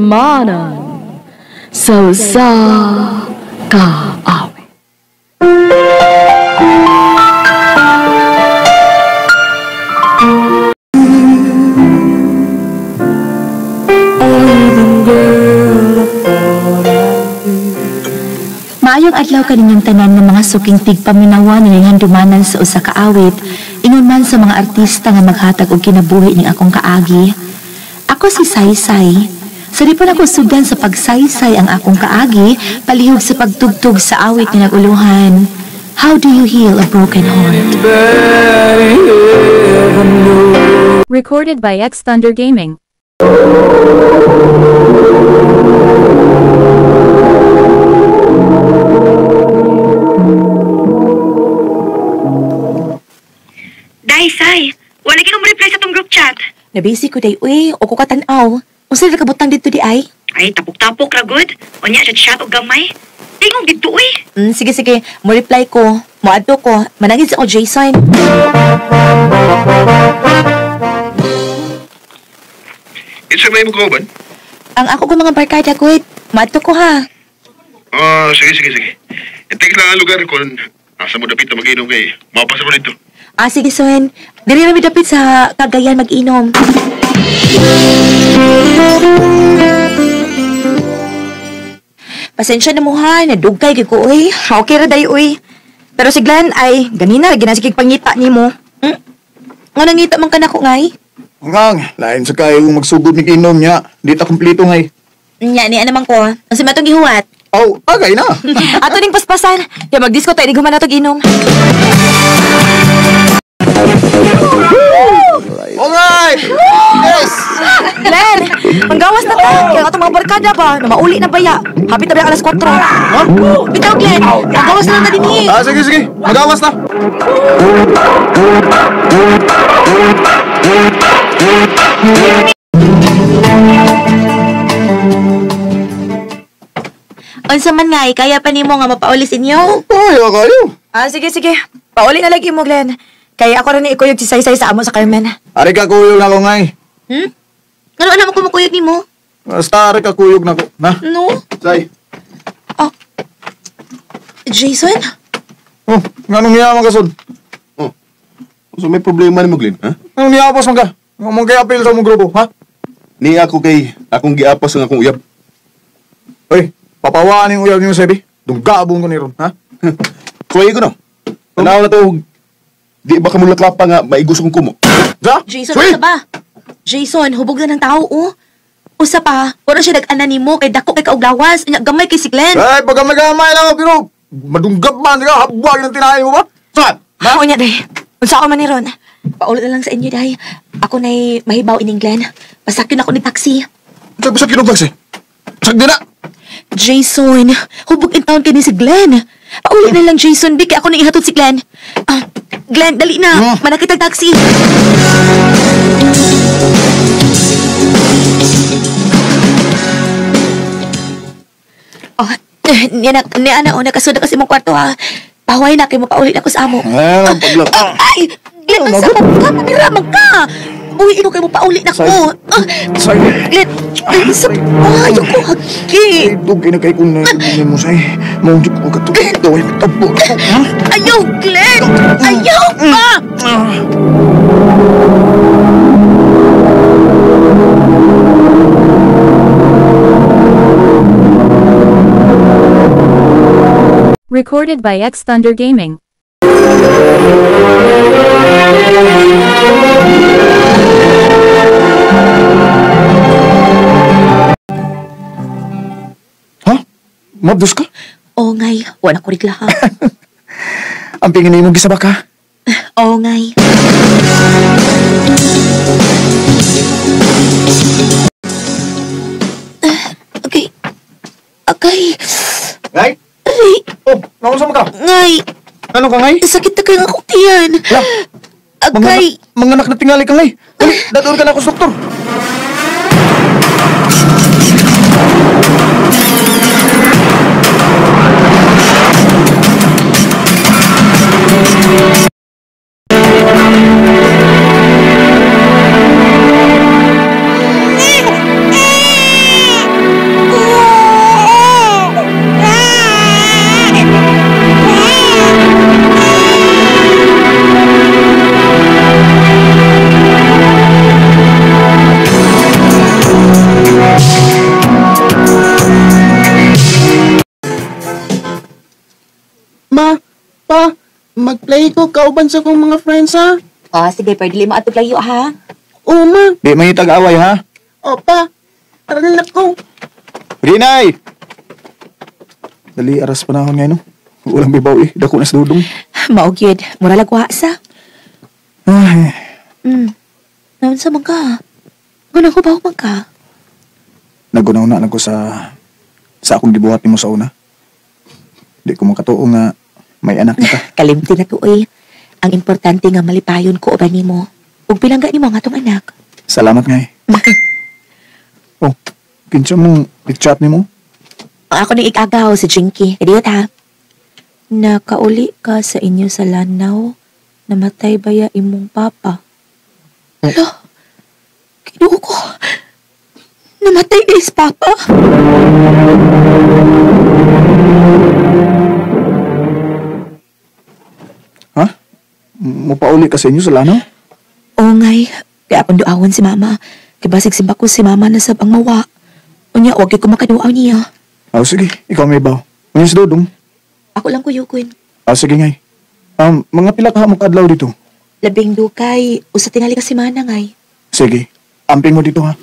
Handumanan sa usa ka awit. Maayong adlaw kaninyong tanan ng mga suking tigpaminawa nining handumanan sa usa ka awit, ingon man sa mga artista nga maghatag og kinabuhi ning akong kaagi. Ako si Saysay. Sa di pa nako sugdan sa pagsaysay ang akong kaagi, palihog sa pagtugtog sa awit nga naguluhan. How do you heal a broken heart? Recorded by X Thunder Gaming. Day, Say, wala kay reply sa tong group chat. Nabisi ko day, uy, o ko katanaw. Unsa ra kabutang dito di ay? Ay, tapok-tapok ra gud. Unya siya chat og gamay. Tingog dito uy. Sige sige, mo reply ko. Moadto ko. Manangin sa ko Jason. It's may mo kauban? Ang ako ko mga barkada gud. Moadto ko ha. Ah, sige sige sige. I-take lang ang lugar kung asa mo dapit na mag-inom kay mapasa ko dito. Ah, sige, Soen. Diri na mi dapit sa Cagayan mag-inom. Pasensya na mo ha, nadugay kay ko oy. Okay ra day uy. Pero si Glenn ay ganina lagi na sige pangita nimo. Hmm? Nga nangita man ka nako ngay. Ngang, lain sa kayo magsugod ni inom niya. Di ta kumpleto ngay. Nya ni naman ko. Ang si matong gihuwat. Oh, agay na. Ato ning paspasan. Ya magdisko tayo di guman natog inom. Alright! Yes! Glenn, manggawas na ta. Kaya atong mga barkada ba, na mauli na baya. Hapit na ba alas 4? Huh? Bitaw, Glenn. Manggawas na lang na din eh. Ah, sige, sige. Magawas na. Unsa man nga, kaya pa nimo nga mapaulis inyo? Kaya kayo. Ah, sige, sige. Pauli na lagi mo, Glenn. Kaya ako rin ikuyog si Saysay sa amo sa Carmen. Ari ka kuyog na ko ngay. Hmm? Ngano alam mo kumukuyog nimo? Basta ari ka kuyog na ko. Na? No? Say. Oh. Jason? Oh, nganong niya man kasod? Oh. So may problema nimo, Glenn, ha? Nganong niya man ka? Ngamong kay apil sa mong grupo, ha? Ni ako kay akong giapas ang akong uyab. Oy, papawaan yung uyab niyo, Sebi. Dunggabong ko ni ron, ha? Kuya ko no. Tanaw na to. Di ba kamulaklapa pa nga maigos akong kumo? Ja? Jason, Sweet! usa ba? Jason, hubog na ng tao, oh. Usa pa, wala siya nag-ana nimo kay dako kay kauglawas, unya gamay kay si Glenn. Ay, pagkamay-gamay lang pero madunggab man ka, habwag ng tinahin mo ba? Saan? Ha? Unya day. Unsa ako man ni ron? Paulo na lang sa inyo, day. Ako na'y mahibaw ining Glenn. Pasakyon ako ni taxi. Pasakyon og taxi? Pasakyon na! Jason, hubog in town kay ni si Glenn. Pauli na lang, Jason. Di kay ako nang ihatod si Glenn. Ah, Glenn, dali na. Manakit ang taxi. Oh, niya na, oh, nakasud na kasi mong kwarto, ha. Pahuway na, kay mo pauli na ako sa amo. Ay, paglak. Ay, Glenn, ang sama ka. Mamiramang ka. Buhiin ko kay mo pauli na ko. Say. Glenn, ay, sa ayoko, hagi. Ay, dugay na kay kung naiintindihan mo, Say. Maunjuk ko katulad daw ay matabo na ko, ha? Ayaw, Glenn! Ayaw pa! Recorded by X Thunder Gaming. Ha? Mabdos ka? Oo, ngay. Wala ko rigla, ha? Ang pingin mo gisaba ka? Oo, ngay. Okay. Okay. Ngay? Aray. Oh, naunsa man ka? Ngay. Ano ka, ngay? Sakit na kayo ng akong tiyan. La, Agay. Manganak na tingali ka, ngay. Dali, datuon ka na ako sa doktor. Ma, pa, mag-play ko kauban sa kong mga friends, ha? Oh, sige, pero dili mo ato playo, ha? Oo, ma. Di may tag-away, ha? O, pa. Tara na ko. Rinay! Dali, aras panahon ngayon, no? Walang bibaw, eh. Dako na sa dudong. Mao gyud, mura lagwa sa. Ay, Naunsa man ka? Gunang ko ba man ka? Nagunaw na ko sa akong gibuhat nimo sa una. Di ko makatuo nga may anak na ka. Kalimti na to, oy. Ang importante nga malipayon ko uban nimo. Ug pilangga nimo ang atong anak. Salamat nga eh. Oh, kinsa mong i-chat nimo? Ako ning ikagaw si Jinky. Kadiyot ha. Nakauli ka sa inyo sa Lanao. Namatay ba ya imong papa? Hala, Ginoo ko. Namatay na is papa. Ha? Mupauli ka sa inyo sa Lanao? Oo ngay, kaya akong duawan si mama. Kaya basig simba ko si mama na sab ang mawa. Unya, wag ko makaduaw niya. Oh, sige, ikaw may baw. Unya si Dodong. Ako lang kuyukin. Ah, sige ngay. Mga pila ka mo kaadlaw dito? Labing dukay, usa tingali ka si mana ngay. Sige, amping mo dito ha.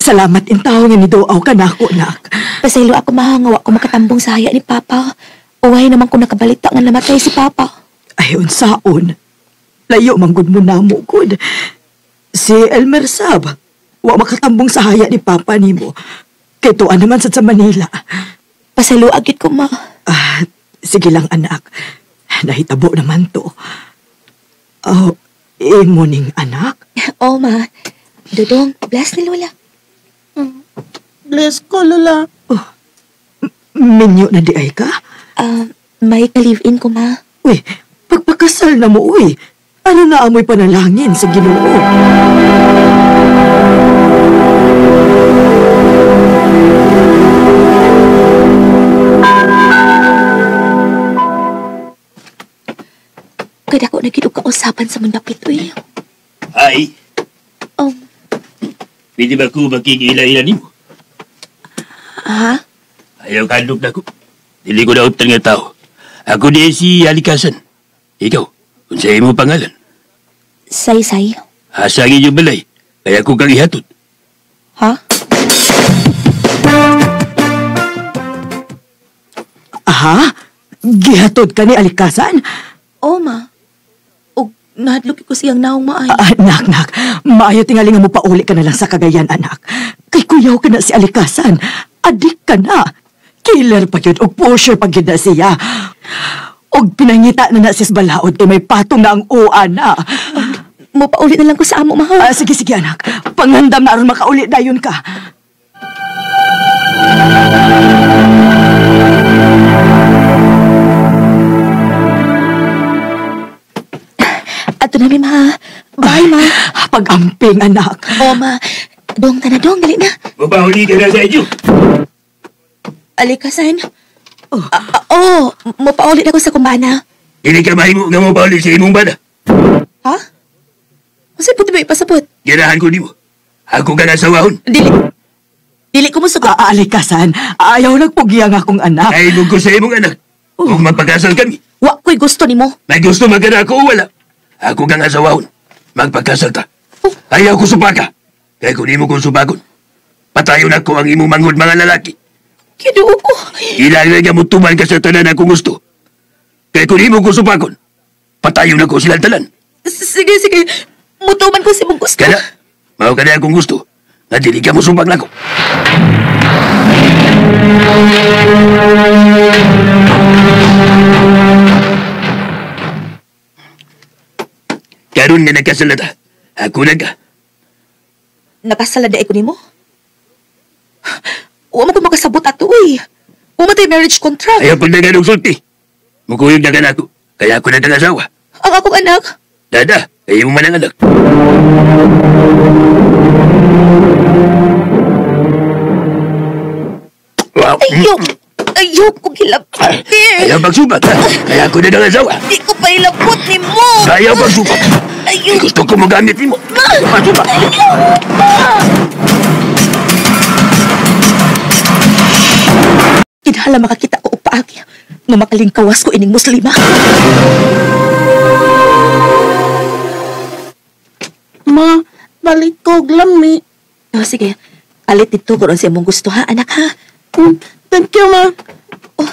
Salamat intaw nga niduaw ka nako, nak. Pasaylo ako mahangawa ko makatambong sa haya ni Papa. Uway naman ko nakabalita nga namatay si Papa. Ay, unsaon. Layo manggod mo namo, gud. Si Elmer Sab, wa makatambong sa haya ni Papa nimo. Kay tuan naman sad sa Manila. Pasaylo agit ko, ma. Ah, sige lang, anak. Nahitabo naman to. Oh, imo ning anak? Oo, ma. Dodong, bless ni Lola. Bless ko, Lola. Oh, minyo na di ay ka? May ka-live-in ko, ma. Uy, pagpakasal na mo, uy. Ano na amoy panalangin sa Ginoo? Kada ko nagkidog kausapan sa mundapit, uy. Ay. Pwede ba ko magkikila-ila nimo? Ha? Ayaw kandok na ko. Dili ko nautan nga tao. Ako di si Alikasan. Ikaw, unsay imo pangalan? Saysay. Asa ang inyong balay? Kaya ko kang ihatod. Ha? Aha? Gihatod ka ni Alikasan? Oo, ma. Og nahadlok ko siyang naong maay. Anak, nak. Maayo tingali nga mo pauli ka na lang sa Cagayan, anak. Kay kuyaw ka na si Alikasan. Adik ka na. Killer pa yun, og pusher pa yun na siya. Og pinangita na na sis balaod kay may patong na ang uwa na. Mupauli na lang ko sa amo, ma. Sige, sige, anak. Pangandam na aron makauli dayon ka. Ato na mi, ma. Bye, ma. Pag-amping, anak. Oo, ma. Dong, tana, dong. Dali na. Mapauli ka na sa inyo. Alikasan. Oh, mapauli na ko sa kumbana. Dili ka mahimo nga mapauli sa imong bana. Ha? Kasi puti ba ipasabot? Ganahan ko nimo. Ako ka nasawahon. Dili. Dili ko musugot. Alikasan, ayaw nagpugiyang akong anak. Ay, ko sa imong anak. Kung magpakasal kami. Wa ko'y gusto nimo. May gusto magana ako o wala. Ako kang asawahon. Magpakasal ta. Oh. Ayaw ko supaka. Kaya kung imo kong supakon, patayon ako ang imong manghod mga lalaki. Kinuo ko. Kailangan nga mo tuman ka sa tanan akong gusto. Kaya kung imo kong supakon, patayon ako silang tanan. Sige, sige. Mutuman ko si mong gusto. Kaya, mao ka na akong gusto. Na dili ka mo supak nako. Karon nga nagkasal na ta. Ako na ka. Nakasal na di ko nimo? Wa mo ko makasabot ato, uy. Wa man tay marriage contract. Ayaw pagdagan og sulti. Mukuyog na ka na ako. Kaya ako na tang asawa. Ang akong anak. Dada, ayaw mo man ang anak. Wow. Ayaw. Ayaw ko gilabot. Ayaw pagsubat, ha? Kaya ako na tang asawa. Di ko pa ilabot ni mo. Ayaw pagsubat. Ayaw. Gusto ko magamit nimo. Ma! Suba, suba. Ayaw! Ma! Kinahanglan makakita ko og paagi nga makalingkawas ko ining muslima. Ma, balik ko og lami. Oh, sige. Alit dito kung sa imong gusto ha, anak ha. Thank you, ma. Oh.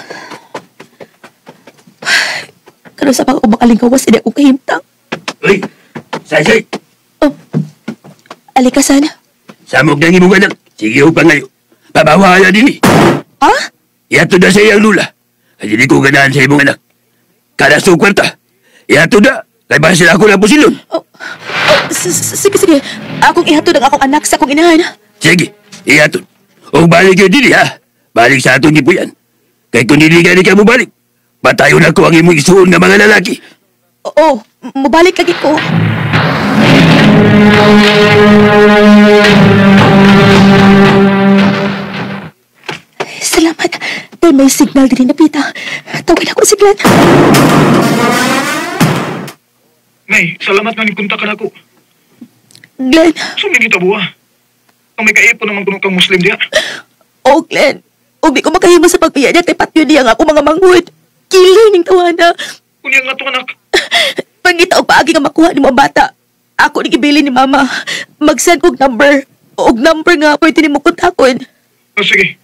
Karon sa pag makalingkawas, hindi ako kahimtang. Uy, Saysay. Oh, alikasan. Samog ng imong anak. Sige ho pa ngayon. Pabawahala din eh. Ha? Iyato na sa iyang lula. Kasi di ko ganahan sa imong anak. Kada sa kwarta. Iyato na. Kay ba sila ako na pusilon? Oh, oh, sige, sige. Akong ihatod ang akong anak sa akong inahan. Sige, ihatod. O balik yun din ha. Balik sa atong gipuyan. Kay kung hindi ka mo balik, patayon ako ang imong isuon nga mga lalaki. Oo, mubalik lagi ko. Salamat. Dahil may signal din na pita. Tawagan ako si Glenn. Nay, salamat nga nagkunta ka na ako. Glenn. Suming kita buwa. Ang may kaipon naman kuno kang Muslim diya. Oh, Glenn. Ug di ko makahimo sa pagbiya niya kay patyo niya nga ako mga manghud. Killer ning tawana. Kunya nga to anak. Pangita og paagi nga makuha nimo ang bata. Ako ni gibili ni mama. Mag-send kog number. Og number nga pwede nimo kontakon. Oh, sige.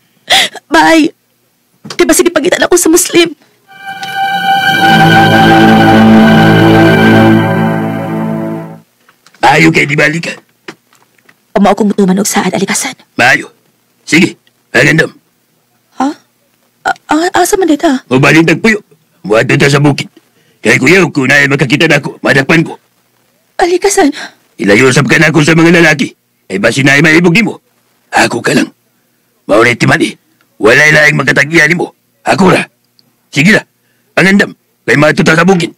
Bye. Di ba sige pangita na ako sa Muslim? Maayo kay di balik ka. Pamao kong mutuman og saad alikasan. Maayo. Sige, agandam. Ha? Asa man dita? Mabalik tagpuyo. Muadto ta sa bukid. Kay kuya, kung naay makakita na ako, madakpan ko. Alikasan. Ilayo sab ka na ako sa mga lalaki. Ay basin na ay maibog nimo. Ako ka lang. Maulit ti man eh. Walay laing magkatagian nimo. Ako ra. Sige ra. Angandam. Kay maadto ta sa bukid.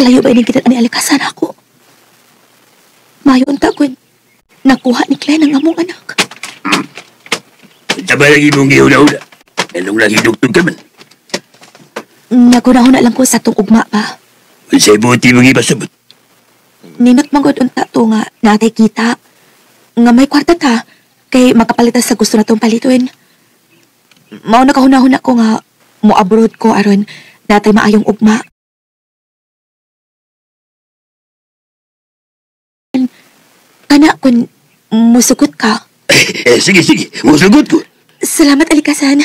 Kalayo ba ining kita ni alikasan ako? Mayon ta kun nakuha ni Glenn ang among anak. Sabay lagi mong gihuna-huna. Anong lagi dugtong ka man? Naguna-huna lang ko sa tong ugma pa. Unsay buti mong ipasabot? Ninot manggod unta to nga natay kita. Nga may kwarta ta kay makapalitan sa gusto na tong palituin. Mao na kahuna-huna ko nga mo abroad ko aron natay maayong ugma. Kana kun musugot ka. Sige, sige. Musugot ko. Salamat, alikasan.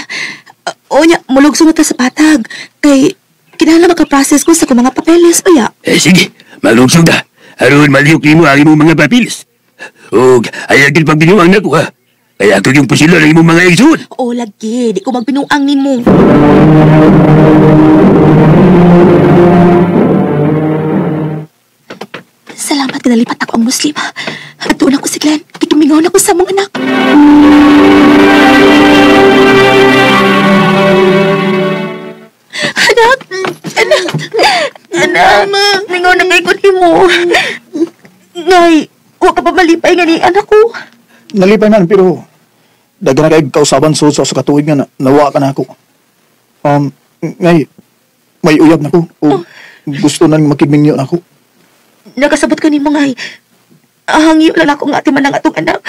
Onya, mulugso ta sa patag. Kay, kinahanglan makaprocess ko sa kong mga papeles, oya. Sige, malugsong ta. Aron malihok nimo ang imong mga papeles. Og, ayaw din pagbinuang na ko, ha? Kaya ako yung pusilo ng imong mga igsoon. Oo, lagi. Di ko magbinuang nimo. Salamat, kinalipat ako ang Muslim. At doon ako si Glenn. Kitumingaw na ko sa mong anak. Anak! Anak! Anak! Mingaw na kay ko mo. Ngay, huwag ka pa malipay nga ni anak ko. Nalipay man, pero daga na kay kausaban sa katuig nga nawa ka na ako. Ngay, may uyab na ko. O gusto na makigmingyo na ako. Nakasabot ko ni mo, ngay. Hangyo lang ako nga ati man ang atong anak.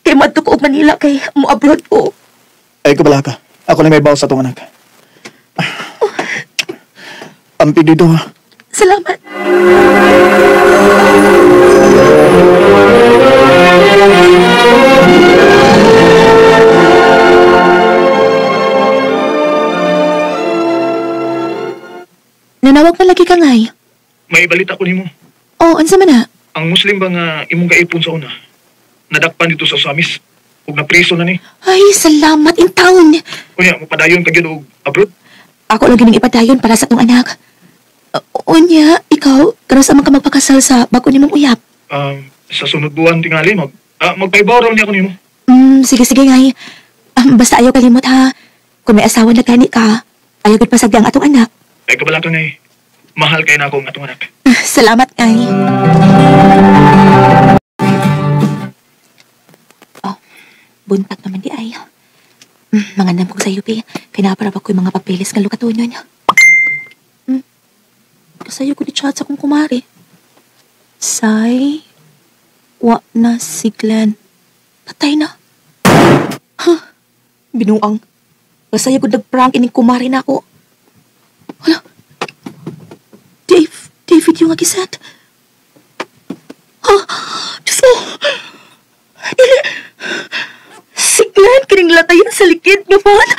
Kay madto ko og Manila kay mo abroad ko. Ay, kabala ka. Ako na may bawas sa atong anak. Ampig dito, ha? Salamat. Nanawag na lagi ka, ngay. May balita ko nimo. Oh, unsa man na? Ang Muslim ba nga imong kaipon sa una? Nadakpan dito sa Samis. Ug napriso na ni. Ay, salamat in town. Unya, mapadayon ka gyud og abroad? Ako lang gining ipadayon para sa atong anak. Unya, ikaw, karon sa man ka magpakasal sa bago nimong uyab? Sa sunod buwan tingali magpaibaw raw niya ko nimo. Sige sige ngay. Basta ayaw kalimot ha. Kung may asawa na gani ka, ayaw gud pasagdi ang atong anak. Ay kabala ka ngay. Mahal kay na ako ang atong anak. Salamat ngay. Oh, buntag naman di ay. Mangandam kong sa UP. Kaya naparap ako yung mga papeles nga lukaton niya. Kasayo ko ni chat sa kong kumari. Say, wa na si Glenn. Patay na. Huh? Binuang. Kasayo ko nagprank ining kumari na ako. Hala. David yung agisat. Huh? Diyos ko. Dili. Si Glenn, kining latayan sa likid nga van.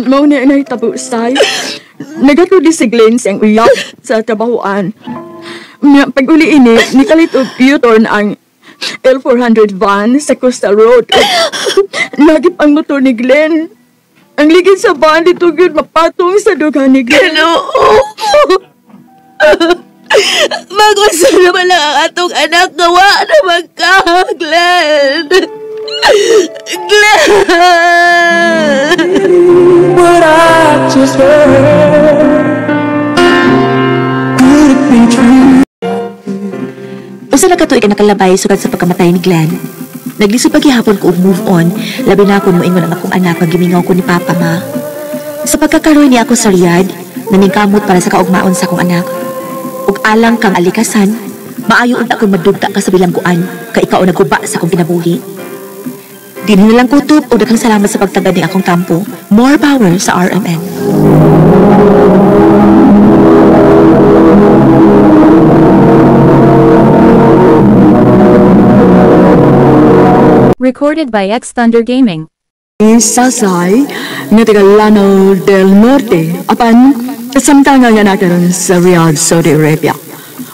Mao ni nahitabo, Say. Nagatuli si Glenn siyang uyab sa trabahoan. Pag-uli ini, nikalit og U-turn ang L400 van sa Coastal Road. Nagip ang motor ni Glenn. Ang ligid sa van dito gyud mapatong sa dughan ni Glenn. Ginoo! Magusto naman lang ang atong anak nga wa naman ka, Glenn! Glenn! What I just heard. Could it be true? Usa na ka tuig ang nakalabay sugad sa pagkamatay ni Glenn. Naglisod pa gihapon ko og move on, labi na kung moingon ang akong anak nga gimingaw ko ni Papa, Ma. Sa pagkakaroon niya ako sa Riyadh, naningkamot para sa kaugmaon sa akong anak. Ug alang kang alikasan, maayo unta kung madugta ka sa bilangguan, kay ikaw ang nagguba sa akong kinabuhi. Dinhi na lang kutob o daghang salamat sa pagtagad ng akong tampo. More power sa RMN. Recorded by X Thunder Gaming. Sasay nga taga Lanao del Norte apan kasamtang nga nakaron sa Riyadh, Saudi Arabia.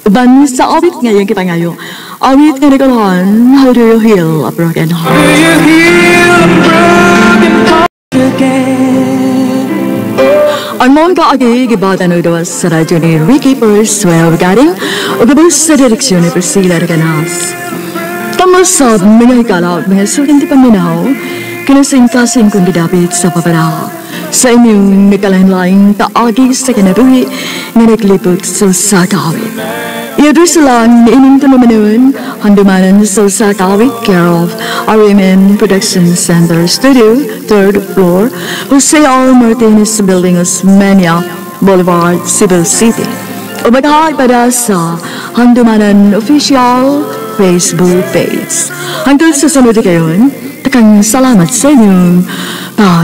Uban sa awit nga iyang kipangayo, awit nga nagalahan, How Do You Heal a Broken Heart? Do you heal a broken heart again? Ang mong kaagi gibatan og gawas sa radyo ni Ricky Persuel Garing ug gabos sa direksyon ni Priscilla Reganas. Kamusab mga higala mga suking di paminaw, kinasingkasing kong gidapit sa papara. Sa inyong nagkalain-laing kaagi sa kinabuhi nga naglibot sa usa ka awit. Iadres lang niining tulumanon, handumanan sa usa ka awit, care of RMN Production Center Studio, 3rd floor, Jose R. Martinez Building, Osmeña Boulevard, Cebu City. O maghahay para sa Handumanan Official Facebook page. Hangtod sa sunod kayon, takang salamat sa inyong pag